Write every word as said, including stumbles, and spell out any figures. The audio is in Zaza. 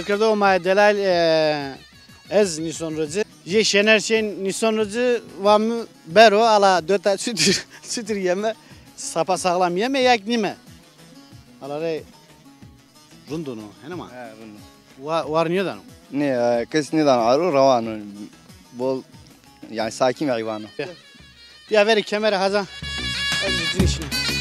Kerdo ma delal, e, ez nîson roci. Jê Şener Şên nîson roci va mi bero ala dota sütür, sütür yeme. Sapa sağlam yeme yak nîme. Ala rey rundun o, hene ma? He, rundun. Wa-, war niyo dano? Nê, e, kes nêdano aro, rewan o. Bol, yani sakin bir hayvan o. Ya. Ya verê kemere haza. Ez cinî şine.